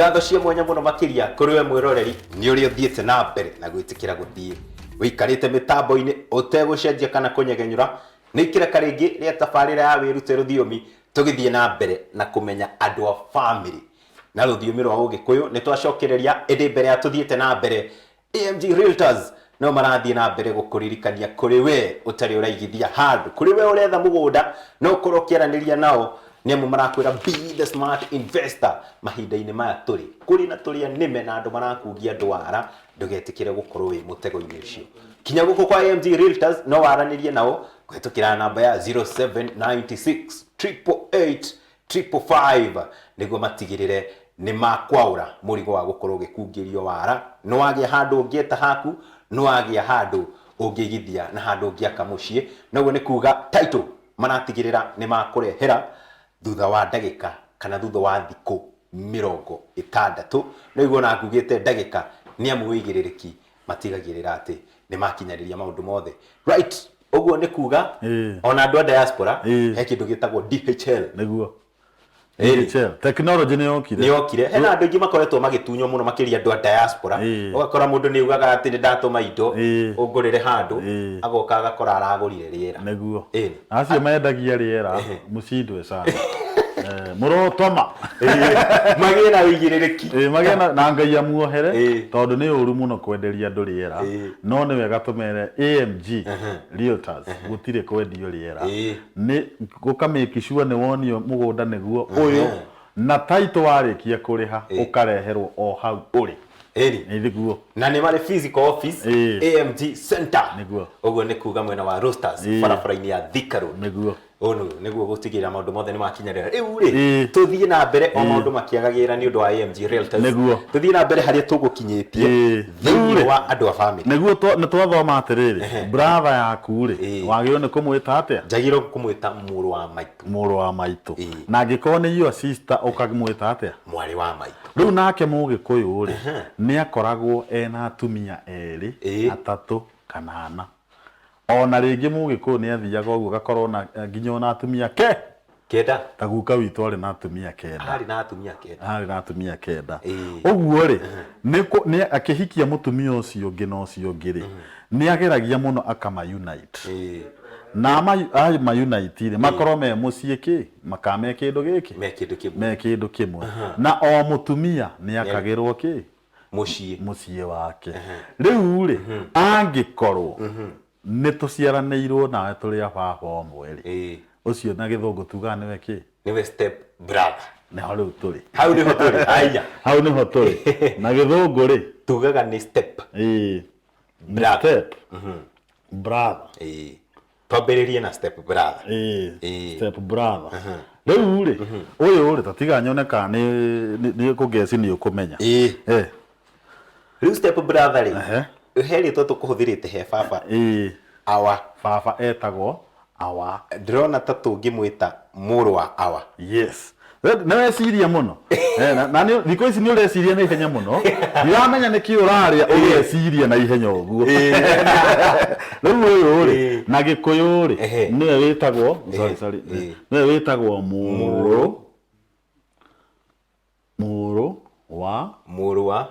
Ngatho cia mwanya mũno makĩria kũrĩ we mwĩroreri nĩ ũrĩa ũthiĩte na mbere na gwĩtĩkĩra gũthiĩ wĩikarĩte mĩtambo-inĩ ũtegũcenjia kana kũnyegenyũra. Nĩ ikĩreka rĩngĩ rĩa tabarĩra ya wĩrute rũthiomi tũgĩthiĩ na mbere na kũmenya andũ a bamĩrĩ na rũthiomi rwa Ũgĩkũyũ. Nĩ twacokereria ĩndĩ mbere ya tũthiĩte na mbere AMG Realtors no marathiĩ na mbere gũkũririkania kũrĩ we ũtarĩ ũraigithia handũ, kũrĩ we ũretha mũgũnda no ũkorwo ũkĩaranĩria nao nĩ amu marakwĩra be the smart investor mahinda-inĩ maya tũrĩ kũrĩ na tũrĩa nĩme na andũ marakungia ndwara, ndũgetĩkĩre gũkorwo wĩ mũtego-inĩ ũcio. Kinya gũkũ kwa AMG Realtors no waranĩrie nao kũhĩtũkĩra namba ya 0796 888 555 nĩguo matigĩrĩre nĩ makwaũra mũrigo wa gũkorwo ũgĩkungĩrio wara. Nĩ wagĩa handũ ũngĩeta haku, nĩ wagĩa handũ ũngĩigithia na handũ ũngĩaka mũciĩ. Na ũguo nĩ kuga title maratigĩrĩra nĩ makũrehera thutha wa ndagĩka kana thutha wa thikũ 60. No ũigue ona ngugĩte ndagĩka nĩ amu wĩigĩrĩrĩki matigagĩrĩra atĩ nĩ makinyanĩria maũndũ mothe. Right, ũguo nĩ kuga ona andũ a diaspora he kĩndũ gĩtagwo DHL. Nĩguo. DHL. Technology nĩ yokire. Nĩ yokire. Hena andũ aingĩ makoretwo magĩtunywo mũno makĩria andũ a diaspora. Ũgakora mũndũ nĩ augaga atĩ nĩ ndatũma indo ũngũrĩre handũ, agoka agakora aragũrire rĩera. Nĩguo. Acio mendagia rĩera mũcindwe sana. Mũrotoma. Magĩe na ũigĩrĩrĩki. Magĩe na Ngai amuohere tondũ nĩ ũru mũno kwenderia andũ rĩera. No nĩ wega tũmere AMG Realtors gũtirĩ kwendio rĩera. Nĩ ũka make sure nĩ wonio mũgũnda nĩguo ũyũ na title warĩkia kũrĩha ũkareherwo o hau ũrĩ. Nĩguo. Na nĩ marĩ physical office AMG Center. Nĩguo. Ũguo nĩ kuga mwena wa Roasters barabara-inĩ ya Thika Road. Nĩguo. Ũũ nĩguo gũtigĩrĩra maũndũ mothe nĩ makinyanĩra. Rĩu rĩ, tũthiĩ na mbere o maũndũ makĩagagĩra nĩ ũndũ wa AMG Realtors. Nĩguo. Tũthiĩ na mbere harĩa tũgũkinyĩtie thĩinĩ wa andũ a family. Nĩguo nĩ twathoma atĩrĩrĩ, brother yaku rĩ, wagĩrĩirwo nĩ kũmwĩta atĩa? Njagĩrĩirwo kũmwĩta mũrũ wa maitũ. Mũrũ wa maitũ. Na angĩkorwo nĩ your sister ũkamwĩta atĩa? Mwarĩ wa maitũ. Rĩu nake mũgĩkũyũ rĩ, nĩ akoragwo ena atumia erĩ, atatũ kana ana. Ona rĩngĩ mũgĩkũyũ nĩ athiaga ũguo agakorwo na nginya ona atumia ke. Kenda. Ta guka witũ arĩ na atumia kenda. Arĩ na atumia kenda. Arĩ na atumia kenda. Ũguo rĩ, nĩ akĩhikia mũtumia ũcio ũngĩ na ũcio ũngĩ rĩ, nĩ ageragia mũno akama unite. Na ama unite rĩ, makorwo me mũciĩ kĩ, maka me kĩndũ gĩkĩ? Me kĩndũ kĩmwe. Me kĩndũ kĩmwe. Na o mũtumia nĩ akagĩrwo kĩ? Mũciĩ. Mũciĩ wake. Rĩu rĩ, angĩkorwo nĩ tũciaranĩirwo nawe tũrĩ a baba ũmwe rĩ, ũcio na gĩthũngũ tugaga nĩwe kĩ? Nĩwe step brother. Nĩho rĩu tũrĩ. Hau nĩho tũrĩ, haiya. Hau nĩho tũrĩ. Na gĩthũngũ rĩ? Tugaga nĩ step. Ĩĩ. Nĩ step brother. Ĩĩ. Twambĩrĩrie na step brother. Ĩĩ, Ĩĩ. step brother. Rĩu rĩ, ũyũ rĩ, ta tiga nyone kana nĩ nĩ kũngeci nĩ ũkũmenya. Ĩĩ. Eh. Rĩu step brother rĩ, Ehe. he rĩtwa tũkũhũthĩrĩte he baba. Ĩĩ. Awa. Baba etagwo awa. Ndĩrona ta tũngĩmwĩta mũrũ wa awa. Yes. Nĩ weciria mũno. Eh, na thikũ ici nĩ ũreciria na ihenya mũno. Ndiramenya nĩkĩ ũrarĩa ũgeciria na ihenya ũguo. Rĩu ũyũ rĩ, na Gĩkũyũ rĩ, nĩwe wĩtagwo, sorry, sorry, nĩwe wĩtagwo mũrũ, mũrũ wa Mũrũ wa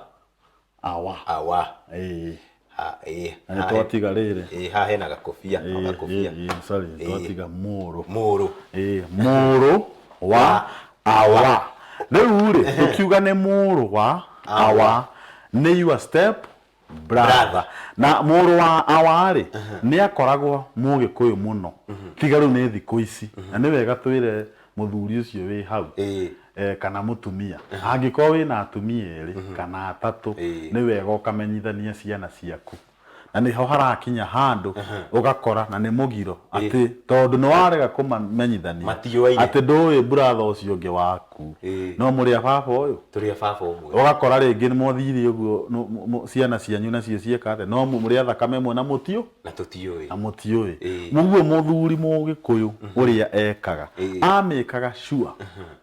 awa. Awa. Ĩĩ. Ha, ĩĩ. Na nĩ twatiga rĩrĩ. Ĩĩ, haha hena gakobia, o gakobia. Ĩĩ, ĩĩ, sorry, nĩ twatiga mũrũ. Mũrũ. Ĩĩ, mũrũ wa awa. Rĩu rĩ, tũkiuga nĩ mũrũ wa awa, nĩ your step brother. Na mũrũ wa awa rĩ, nĩ akoragwo mũgĩkũyũ mũno. Tiga rĩu nĩ thikũ ici. Na nĩ wega twĩre mũthuri ũcio wĩ hau kana mũtumia. Angĩkorwo wĩna atumia erĩ kana atatũ, nĩ wega ũkamenyithania ciana ciaku. Na nĩho harakinya handũ ũgakora na nĩ mũgiro atĩ tondũ nĩ warega kũmamenyithania atĩ ndũĩ brother ũcio ũngĩ waku no mũrĩ a baba ũyũ. Tũrĩ a baba ũmwe. Ũgakora rĩngĩ nĩ mwathire ũguo ciana cianyu nacio cieka atĩa, no mũrĩ a thakame ĩmwe na mũtiũ. Na tũtiũĩ. Na mũtiũĩ. Mũguo mũthuri mũgĩkũyũ ũrĩa ekaga, amĩkaga sure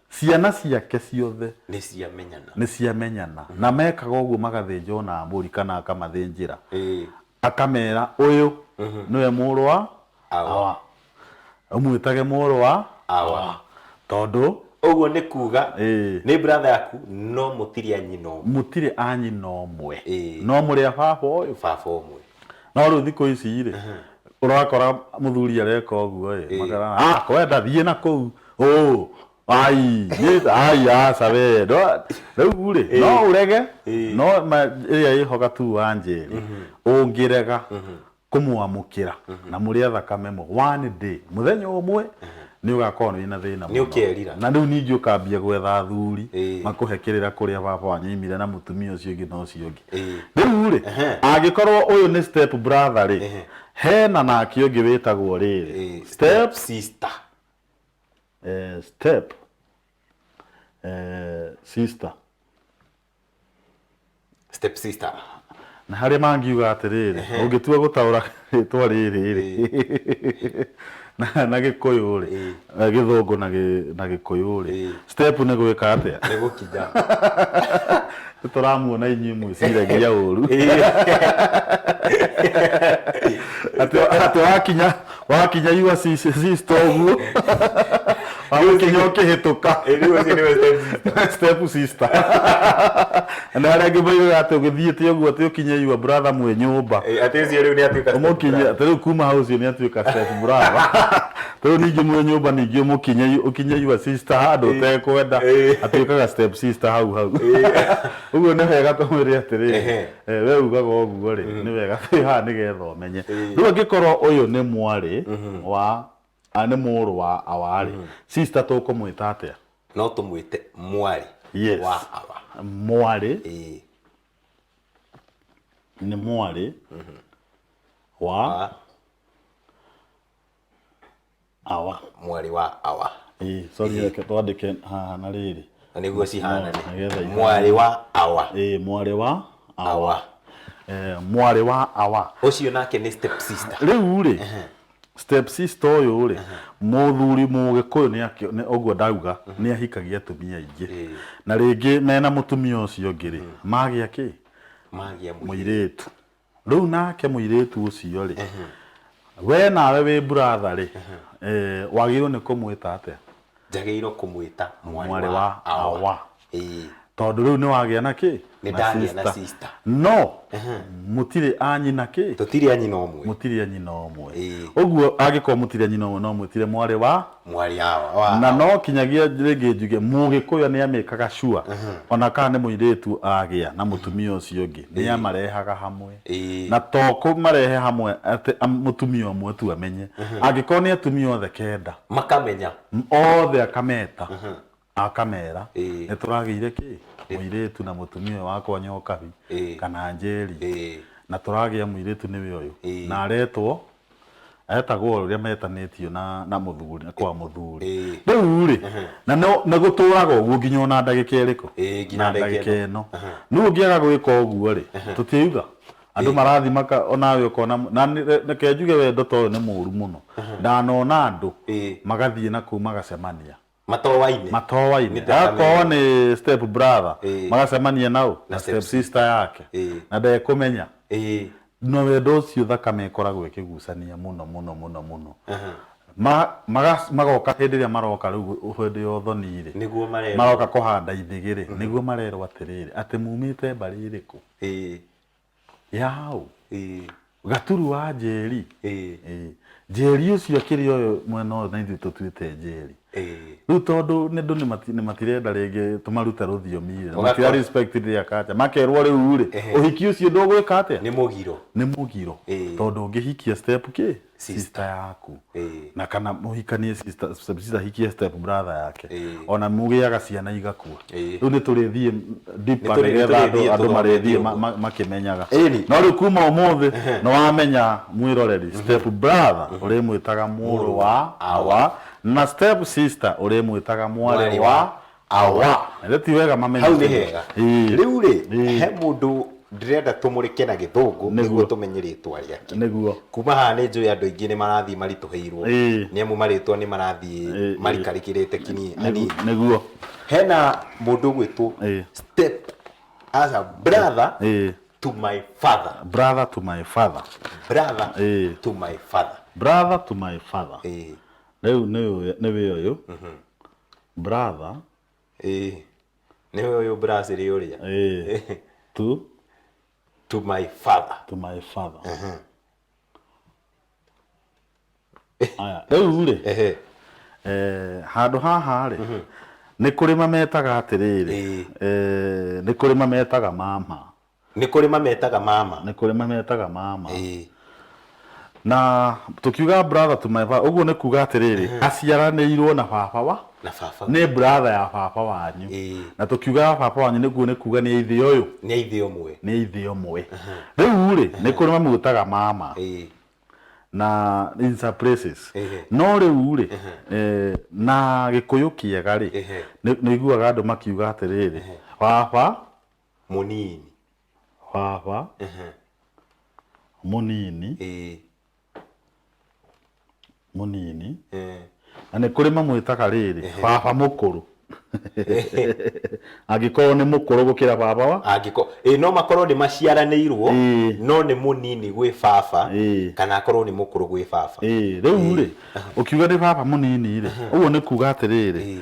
ciana ciake ciothe Nĩ ciamenyana. nĩ ciamenyana. Na mekaga ũguo magathĩnja ona mbũri kana akamathĩnjĩra. Akamera ũyũ nĩwe mũrũ wa Awa. Ũmwĩtage mũrũ wa Awa. Tondũ Ũguo nĩ kuga nĩ brother yaku no mũtirĩ a nyina ũmwe. Mũtirĩ a nyina ũmwe. No mũrĩ a baba ũyũ. Baba ũmwe. No rĩu thikũ ici rĩ, ũrakora mũthuri areka ũguo ĩ, makera ah kwenda thiĩ na kũu ũ ai niĩ ai aca we rĩu rĩ no ũrege no ĩrĩa ĩho gatu wa Njeri ũngĩrega kũmwamũkĩra na mũrĩ a thakame ĩmwe one day mũthenya ũmwe nĩ ũgakorwo wĩna thĩna Nĩ mũno ũkerira. Na rĩu ningĩ ũkambia gwetha athuri makũhe kĩrĩra kũrĩa baba wanyu oimire na mũtumia ũcio ũngĩ na ũcio ũngĩ. Rĩu rĩ, angĩkorwo ũyũ nĩ step brother rĩ, hena nake ũngĩ wĩtagwo rĩrĩ, step sister. Step sister. Step sister. Na harĩa mangiuga atĩrĩrĩ, ũngĩtua gũtaũra rĩtwa rĩrĩ rĩ na gĩkũyũ rĩ, gĩthũngũ na gĩkũyũ rĩ, step nĩ gwĩka atĩa? Nĩ gũkinya. Tũramuona inyuĩ mwĩciragia ũru. Atĩ wakinya wakinya your sister ũguo wamũkinya ũkĩhĩtũka. Rĩu ũcio nĩwe step sister. Step sister. Na arĩa angĩ moigaga atĩ ũgĩthiĩte ũguo atĩ ũkinye your brother mwĩ nyũmba. Atĩ ũcio rĩu nĩ atuĩka step ũmũkinye brother. Atĩ rĩu kuma hau ũcio nĩ atuĩka step brother. Rĩu ningĩ mwĩ nyũmba ningĩ ũmũkinye ũkinye your sister handũ ũtekwenda atuĩkaga step sister hau hau. Ũguo nĩ wega tũmwĩre atĩrĩrĩ, we ugaga ũguo rĩ, nĩ wega twĩ haha nĩgetha ũmenye. Rĩu angĩkorwo ũyũ nĩ mwarĩ wa nĩ mũrũ wa awa rĩ, sister tũkũmwĩta atĩa? No tũmwĩte mwarĩ wa awa. Mwarĩ. Nĩ mwarĩ wa awa. Mwarĩ wa awa. Ĩĩ, sorry, reke twandĩke haha na rĩrĩ. Na nĩguo cihanane. Nĩgetha ihanane. Mwarĩ wa awa. Ĩĩ, mwarĩ wa awa. Awa. Mwarĩ wa awa. Ũcio nake nĩ step sister. Rĩu rĩ, step sister ũyũ rĩ, mũthuri mũgĩkũyũ nĩ ũguo ndauga, nĩ ahikagia atumia aingĩ. Na rĩngĩ mena mũtumia ũcio ũngĩ rĩ, magĩa kĩ? Magĩa mũirĩtu. Rĩu nake mũirĩtu ũcio rĩ, we nawe wĩ brother rĩ, wagĩrĩirwo nĩ kũmwĩta atĩa? Njagĩrĩirwo kũmwĩta mwarĩ wa awa. Tondũ rĩu nĩ wagĩa na kĩ? Nĩ ndagĩa na sister. No mũtirĩ a nyina kĩ? Tũtirĩ a nyina ũmwe. Mũtirĩ a nyina ũmwe. Ũguo angĩkorwo mũtirĩ a nyina ũmwe no mwĩtire mwarĩ wa mwarĩ awa. Na no kinyagia rĩngĩ njuge mũgĩkũyũ nĩ amĩkaga sure ona kana nĩ mũirĩtu agĩa na mũtumia ũcio ũngĩ nĩ amarehaga hamwe. Na to kũmarehe hamwe atĩ mũtumia ũmwe tu amenye. Angĩkorwo nĩ atumia othe kenda. Makamenya. Othe akameta. Akamera nĩ tũragĩire kĩ? Mũirĩtu na mũtumia ũyũ wakwa Nyokabi kana Njeri. Na tũragĩa mũirĩtu nĩwe ũyũ. Na aretwo etagwo ũrĩa metanĩtio na mũthuri kwa mũthuri. Rĩu rĩ, na nĩ gũtũraga ũguo nginya ona ndagĩka ĩrĩkũ? Nginya ndagĩka ĩno. Rĩu ũngĩaga gwĩka ũguo rĩ, tũtiuga andũ marathi maka onawe ũkona na reke njuge wendo ta ũyũ nĩ mũru mũno. Ndanona andũ magathiĩ na kũu magacemania. Matowaine. Matowaine. Akorwo nĩ step brother magacemania nao na step sister yake na ndekũmenya. No wendo ũcio thakame ĩkoragwo ĩkĩgucania mũno mũno mũno mũno. Magoka hĩndĩ ĩrĩa maroka rĩu hĩndĩ ya ũthoni rĩ, nĩguo marerwo maroka kũhanda ithĩgĩ rĩ, nĩguo marerwo atĩrĩrĩ, atĩ mumĩte mbarĩ ĩrĩkũ? Yaũ. Gaturu wa Njeri. Njeri ũcio akĩrĩ ũyũ mwena ũyũ na ithuĩ tũtuĩte Njeri. Rĩu tondũ andũ nĩ matirenda rĩngĩ tũmarute rũthiomi rĩ, matira respect their culture, makerwo rĩu rĩ, ũhiki ũcio ndũgwĩka atĩa? Nĩ mũgiro. Nĩ mũgiro. Tondũ ũngĩhikia step kĩ? Sister yaku. Na kana mũhikanie sister, step sister hikie step brother yake. Ona mũgĩaga ciana igakua. Rĩu nĩ tũrĩthiĩ deeper nĩgetha andũ marĩthiĩ makĩmenyaga. No rĩu kuma ũmũthĩ nĩ wamenya mwĩroreri step brother ũrĩmwĩtaga mũrũ wa awa na step sister ũrĩmwĩtaga mwarĩ wa awa. Na ti wega mamenye. Hau nĩ hega. Rĩu rĩ, he mũndũ ndĩrenda tũmũrĩke na gĩthũngũ nĩguo tũmenye rĩtwa rĩake. Nĩguo. Kuma haha nĩ njũĩ andũ aingĩ nĩ marathiĩ maritũhĩirwo. Nĩ amu marĩtwa nĩ marathiĩ marikarikĩrĩte kini hanini. Nĩguo. Hena mũndũ ũgwĩtwo step as a brother to my father. Brother to my father. Brother to my father. Brother to my father. Rĩu nĩwe ũyũ. Brother. Ĩĩ, nĩwe ũyũ Brazil ũrĩa. Ĩĩ. To To my father. To my father. Aya, rĩu rĩ, handũ haha rĩ, nĩ kũrĩ mametaga atĩrĩrĩ, nĩ kũrĩ mametaga mama. Nĩ kũrĩ mametaga mama. Nĩ kũrĩ mametaga mama. Na tũkiuga brother to my father, ũguo nĩ kuga atĩrĩrĩ, aciaranĩirwo na baba wa Na baba. Nĩ brother ya baba wanyu. Na tũkiuga baba wanyu nĩguo nĩ kuga nĩ ithe ũyũ. Nĩ ithe ũmwe. Nĩ ithe ũmwe. Rĩu rĩ, nĩ kũrĩ mamwĩtaga mama. Na in some places. No rĩu rĩ, na Gĩkũyũ kĩega rĩ, nĩ iguaga andũ makiuga atĩrĩrĩ, baba mũnini. Baba mũnini. Mũnini. Na nĩ kũrĩ mamwĩtaga rĩrĩ, baba mũkũrũ. Angĩkorwo nĩ mũkũrũ gũkĩra baba wa Angĩkorwo ĩ no makorwo nĩ maciaranĩirwo, no nĩ mũnini gwĩ baba, kana akorwo nĩ mũkũrũ gwĩ baba. Ĩĩ, rĩu rĩ, ũkiuga nĩ baba mũnini rĩ, ũguo nĩ kuga atĩrĩrĩ,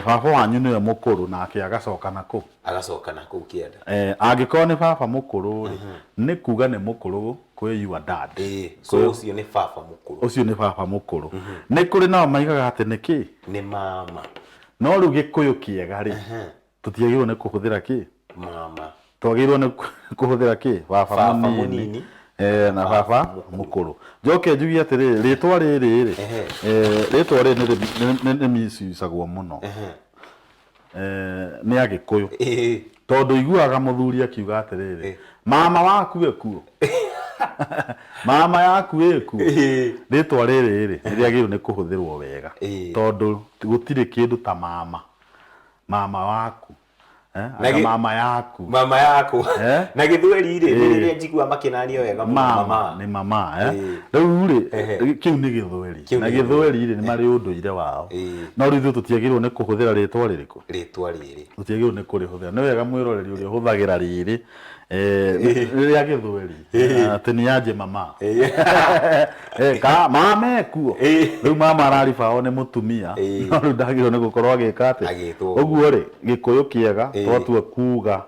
baba wanyu nĩwe mũkũrũ nake agacoka na kũ? Agacoka na kũu kĩanda. Angĩkorwo nĩ baba mũkũrũ rĩ, nĩ kuga nĩ mũkũrũ kwĩ your dad. Ĩĩ, so ũcio nĩ baba mũkũrũ. Ũcio nĩ baba mũkũrũ. Nĩ kũrĩ nao maigaga atĩ nĩ kĩ? Nĩ mama. No rĩu Gĩkũyũ kĩega rĩ, tũtiagĩrĩirwo nĩ kũhũthĩra kĩ? Mama. Twagĩrĩirwo nĩ kũhũthĩra kĩ? Baba Baba mũnini. Mũnini. Na baba mũkũrũ. Njoke njuge atĩrĩrĩ, rĩtwa rĩrĩ rĩ, rĩtwa rĩrĩ nĩ misucagwo mũno nĩ Agĩkũyũ. Tondũ iguaga mũthuri akiuga atĩrĩrĩ, mama waku ekuo, mama yaku ĩkuo. Rĩtwa rĩrĩ rĩ, nĩ rĩagĩrĩirwo nĩ kũhũthĩrwo wega, tondũ gũtirĩ kĩndũ ta mama, mama waku, Na anga mama yaku. Mama yaku. Na Gĩthweri rĩ, nĩ rĩrĩa njigua makĩnanio wega mũno, mama. Mama. Nĩ mama, eh? Rĩu rĩ, kĩu nĩ Gĩthweri. Kĩu Na nĩ Gĩthweri rĩ, nĩ marĩ ũndũire wao. No rĩu ithuĩ tũtiagĩrĩirwo nĩ kũhũthĩra rĩtwa rĩrĩkũ? Rĩtwa rĩrĩ. Tũtiagĩrĩirwo nĩ kũrĩhũthĩra. Nĩ wega mwĩroreri ũrĩa ũhũthagĩra rĩrĩ, rĩa Gĩthweri, atĩ nĩ aje mama. Ka mama ekuo. Rĩu mama araribao nĩ mũtumia, no rĩu ndagĩrĩirwo nĩ gũkorwo agĩka atĩa? Agĩtwo ũguo. Ũguo rĩ, Gĩkũyũ kĩega twatua kuga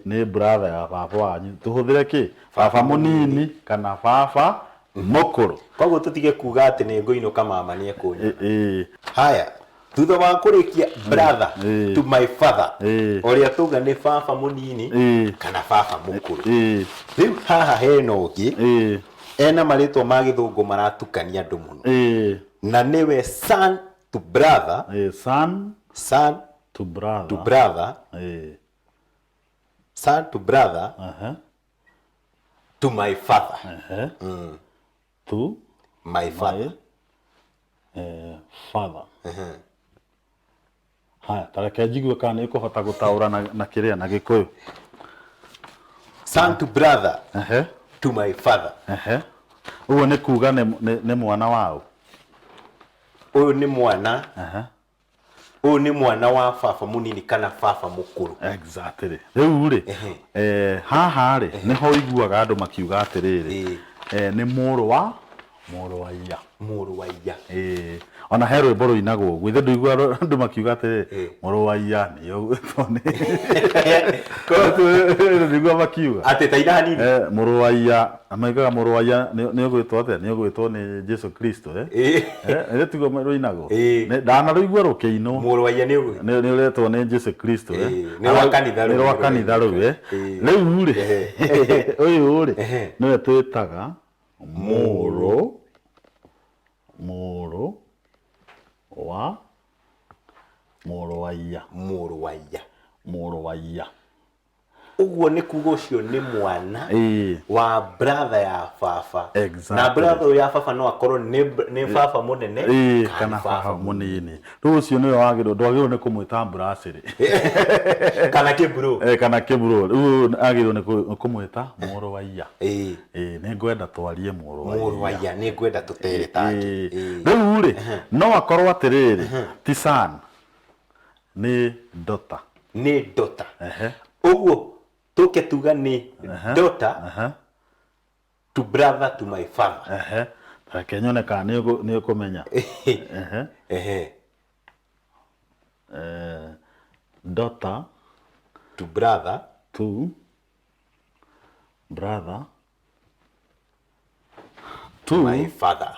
nĩ brother ya baba wanyu, tũhũthĩre kĩ? Baba mũnini kana baba mũkũrũ. Koguo tũtige kuga atĩ nĩ ngũinũka mama nĩ ekũnyona. Ĩĩ. Haya, thutha wa kũrĩkia brother to my father, ũrĩa tuga nĩ baba mũnini kana baba mũkũrũ. Rĩu haha hena ũngĩ, ena marĩtwa ma Gĩthũngũ maratukania andũ mũno. Na nĩwe son to brother. Son Son to brother. To brother. Son to brother. To my father. To my father. My father. Haya, ta reke njigue kana nĩ ũkũhota gũtaũra na kĩrĩa na Gĩkũyũ. Son to brother. To my father. Ũguo nĩ kuga nĩ mwana waũ? Ũyũ nĩ mwana. Ũyũ nĩ mwana wa baba mũnini kana baba mũkũrũ. Exactly. Rĩu rĩ, haha rĩ, nĩho ũiguaga andũ makiuga atĩrĩrĩ, nĩ mũrũ wa iya. Mũrũ wa iya. Ona he rwĩmbo rũinagwo ũguo. Ithe ndũiguaga andũ makiuga atĩrĩrĩ, mũrũ wa iya nĩ ũgwĩtwo nĩ. Ndũiguaga makiuga. Atĩ ta ina hanini. Mũrũ wa iya, maigaga mũrũ wa iya nĩ ũgwĩtwo atĩa? Nĩ ũgwĩtwo nĩ Jesu Kristo, eh? Ĩrĩ tiguo rũinagwo? Ndanarũigua rũkĩinwo. Mũrũ wa iya nĩ ũgwĩtwo. Nĩ ũretwo nĩ Jesu Kristo, eh? Nĩ rwa kanitha rũu. Nĩ rwa kanitha rũu, eh? Rĩu rĩ, ũyũ rĩ, nĩwe twĩtaga mũrũ wa mũrũ wa iya. Mũrũ wa iya. Mũrũ wa iya. Ũguo nĩ kuga ũcio nĩ mwana wa brother ya baba. Na brother ũyũ ya baba no akorwo nĩ baba mũnene kana baba mũnini. Rĩu ũcio nĩwe wagĩrĩirwo, ndwagĩrĩirwo nĩ kũmwĩta Mburacĩrĩ. Kana Kĩburo. Kana Kĩburo. Rĩu agĩrĩirwo nĩ kũmwĩta mũrũ wa iya. Nĩ ngwenda twarie mũrũ wa iya. Mũrũ wa iya, nĩ ngwenda tũtere take. Rĩu rĩ, no akorwo atĩrĩrĩ, ti son, nĩ daughter. Nĩ daughter. Ũguo tũke tuga nĩ daughter to brother to my father. Reke nyone kana nĩ ũkũmenya. Daughter to brother to brother to my father.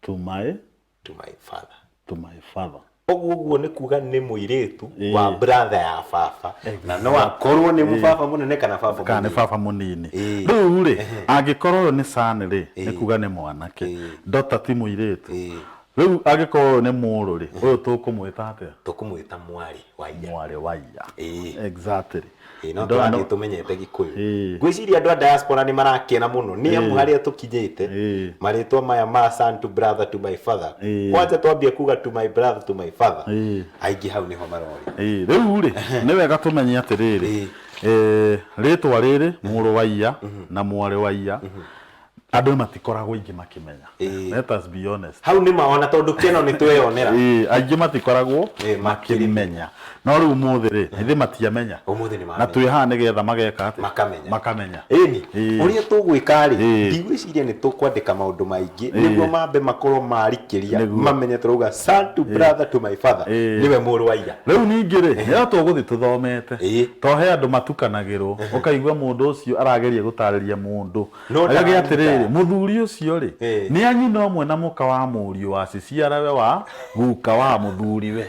To my To my father. To my father. Ũguo ũguo nĩ kuga nĩ mũirĩtu wa brother ya baba, na no akorwo nĩ baba mũnene kana baba kana nĩ mũnini. Baba mũnini. Ĩĩ. Rĩu rĩ, angĩkorwo ũyũ nĩ son rĩ, nĩ kuga nĩ mwanake. Daughter ti mũirĩtu. Rĩu angĩkorwo ũyũ nĩ mũrũ rĩ, ũyũ tũkũmwĩta atĩa? Tũkũmwĩta mwarĩ wa iya. Mwarĩ wa iya. Exactly. Ĩĩ, no tũrathiĩ tũmenyete Gĩkũyũ. Ĩĩ. Ngwĩciria andũ a diaspora nĩ marakena mũno nĩ amu harĩa tũkinyĩte, marĩtwa maya ma son to brother to my father, kwanja twambia kuga to my brother to my father, aingĩ hau nĩho marori. Ĩĩ, rĩu rĩ, nĩ wega tũmenye atĩrĩrĩ, rĩtwa rĩrĩ mũrũ wa iya na mwarĩ wa iya, andũ matikoragwo aingĩ makĩmenya. Let us be honest. Hau nĩ maona tondũ kĩno nĩ tweyonera. Ĩĩ, aingĩ matikoragwo Ĩĩ, makĩmenya, no rĩu ũmũthĩ rĩ, ithuĩ matiamenya. Ũmũthĩ nĩ Na mamenya. Twĩ haha nĩgetha mageka atĩa? Makamenya. Makamenya. Ĩni, Ĩĩ. ũrĩa tũgwĩka rĩ, Ĩĩ. ndigwĩciria nĩ tũkwandĩka maũndũ maingĩ nĩguo mambe makorwo marikĩria, Nĩguo. mamenye tũrauga son to brother to my father, Ĩĩ. nĩwe mũrũ wa iya. Rĩu ningĩ rĩ, nĩyo tũgũthiĩ tũthomete, Ĩĩ. to he andũ matukanagĩrwo, ũkaigua mũndũ ũcio arageria gũtarĩria mũndũ No agage ndaranyita. atĩrĩrĩ, mũthuri ũcio rĩ, Ĩĩ. nĩ anyina ũmwe na mũka wa mũriũ wa ciciarawe wa guka wa mũthuriwe,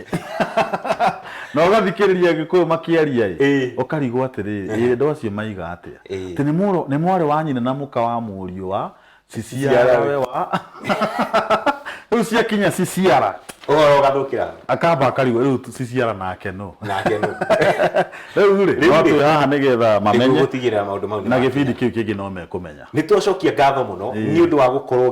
na ũgathikĩrĩria Gĩkũyũ makĩaria Ĩĩ. ĩ, ũkarigwo atĩrĩrĩ, ĩ andũ acio maiga atĩa? Ĩĩ. Atĩ nĩ mwarĩ wa nyina na mũka wa mũriũ wa ciciarawe wa rĩu ciakinya ciciara, Ũhoro ũgathũkĩra. Akamba akarigwo rĩu ciciara nake no Nake nũ? Rĩu rĩ, Rĩu no rĩ, twĩ haha nĩgetha nĩguo mamenye gũtigĩrĩra maũndũ mau nĩ na makinya. gĩbindi kĩu kĩngĩ no mekũmenya. Nĩ twacokia ngatho mũno nĩ ũndũ wa gũkorwo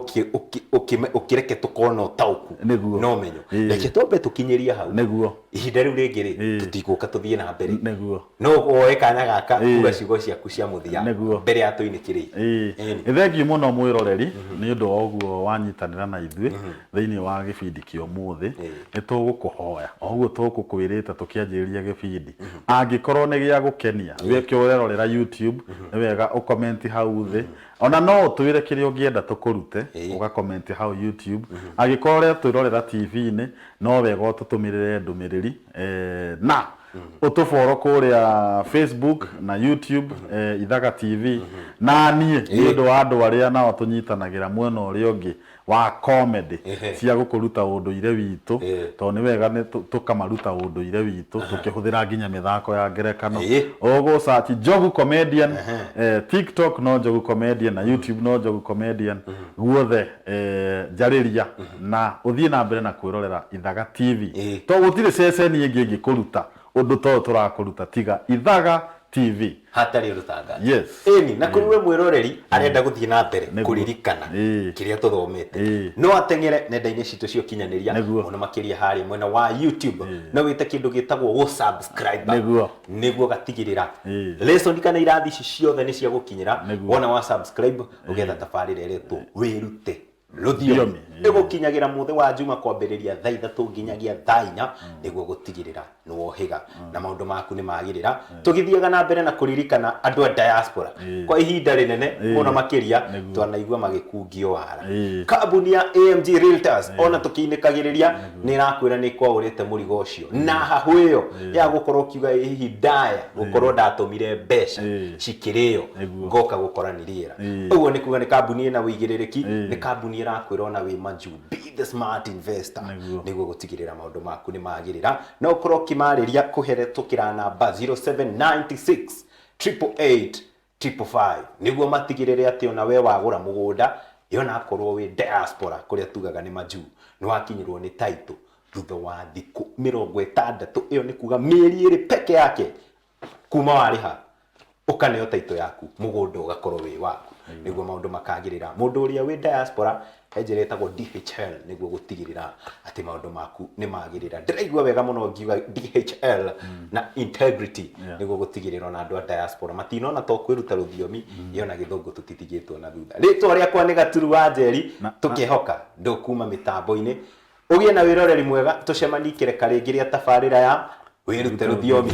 ũkĩreke tũkorwo na ũtaũku Nĩguo. na ũmenyo. Ĩĩ. Reke twambe tũkinyĩrie hau. Nĩguo. Ihinda rĩu rĩngĩ rĩ, Ĩĩ. tũtigũka tũthiĩ na mbere. Nĩguo. No woe kanya gaka Ĩĩ. kuga ciugo ciaku cia mũthia Nĩguo. mbere ya tũinĩkĩrĩire. Ĩĩ. Ĩni. Nĩ thengiũ mũno mwĩroreri nĩ ũndũ wa ũguo wanyitanĩra na ithuĩ thĩinĩ wa gĩbindi kĩa ũmũthĩ. Ĩĩ. Nĩ tũgũkũhoya o ũguo tũgũkwĩrĩte tũkĩanjĩrĩria gĩbindi, angĩkorwo nĩ gĩa gũkenia weke ũrerorera YouTube, nĩ wega ũkomenti hau thĩ, ona no ũtwĩre kĩrĩa ũngĩenda tũkũrute. Ĩĩ. Ũgakomenti hau YouTube. Angĩkorwo ũretwĩrorera TV-inĩ, no wega ũtũtũmĩrĩre ndũmĩrĩri, na ũtũboro kũrĩa Facebook na YouTube, Ithaga TV, na niĩ nĩ ũndũ wa andũ arĩa nao tũnyitanagĩra mwena ũrĩa ũngĩ wa comedy Ehe. Cia gũkũruta ũndũire witũ, Ĩĩ. tondũ nĩ wega nĩ tũkamaruta ũndũire witũ tũkĩhũthĩra nginya mĩthako ya ngerekano. Ĩĩ. Ũgũ search Njogu Comedian, TikTok no Njogu Comedian, na YouTube no Njogu Comedian, guothe, njarĩria na ũthiĩ na mbere na kwĩrorera Ithaga TV, Ĩĩ. tondũ gũtirĩ ceceni ĩngĩ ĩngĩkũruta ũndũ ta ũyũ tũrakũruta tiga Ithaga TV. Hatarĩ ũrutanga. Yes. Ĩni, na kũrĩ we mwĩroreri arenda gũthiĩ na mbere Nĩguo. kũririkana Ĩĩ. kĩrĩa tũthomete, Ĩĩ. no ateng'ere nenda-inĩ citũ cia ũkinyanĩria, Nĩguo. mũno makĩria harĩa mwena wa YouTube, no wĩte kĩndũ gĩtagwo gũ-subscribe, Nĩguo. Nĩguo gatigĩrĩra Ĩĩ. lesson kana irathi ici ciothe nĩ cia gũkinyĩra. Nĩguo. Wona wa subscribe, ũgetha tabarĩra ĩretwo Wĩrute Rũthiomi, Thiomi, ĩĩ. ĩgũkinyagĩra mũthĩ wa njuma kwambĩrĩria thaa 3 nginyagia thaa 4, nĩguo gũtigĩrĩra nĩ wohĩga na maũndũ maku nĩ magĩrĩra. Tũgĩthiaga na mbere na kũririkana andũ a diaspora, Ĩĩ. kwa ihinda rĩnene Ĩĩ. mũno makĩria Nĩguo. twanaigua magĩkungio wara. Ĩĩ. Kambuni ya AMG Realtors, ona tũkĩinĩkagĩrĩria, nĩ ĩrakwĩra nĩ kwaũrĩte mũrigo ũcio na hahũ ĩyo ya gũkorwo ũkiuga ĩ hihi ndaya gũkorwo ndatũmire mbeca Ĩĩ. cikĩrĩo, Nĩguo. ngoka gũkora nĩ rĩera. Ĩĩ. Ũguo nĩ kuga nĩ kambuni ĩna wĩigĩrĩrĩki, Ĩĩ. nĩ kambuni ĩrakwĩra ona wĩ majuu, be the smart investor, Nĩguo. Nĩguo gũtigĩrĩra maũndũ maku nĩ magĩrĩra. No ũkorwo ũkĩmarĩria kũhetũkĩra namba 0796 888 555, nĩguo matigĩrĩre atĩ ona we wagũra mũgũnda, yonakorwo wĩ diaspora kũrĩa tugaga nĩ majuu, nĩ wakinyĩrwo nĩ title thutha wa thikũ 60. Ĩyo nĩ kuga mĩeri 2 peke yake kuma warĩha, ũkaneo title yaku, mũgũnda ũgakorwo wĩ waku, nĩguo maũndũ makagĩrĩra. Mũndũ ũrĩa wĩ diaspora, he njĩra ĩtagwo DHL nĩguo gũtigĩrĩra atĩ maũndũ maku nĩ magĩrĩra. Ndĩraigua wega mũno ngiuga DHL na integrity, Yeah. Nĩguo gũtigĩrĩra ona andũ a diaspora matinona to kwĩruta rũthiomi, ĩyo na Gĩthũngũ tũtitigĩtwo na thutha. Rĩtwa rĩakwa nĩ Gaturu wa Njeri. Na- Tũkĩhoka ndũkuma mĩtambo-inĩ, ũgĩe na wĩroreri mwega, tũcemanie ikĩreka rĩngĩ rĩa tabarĩra ya Wĩrute Rũthiomi.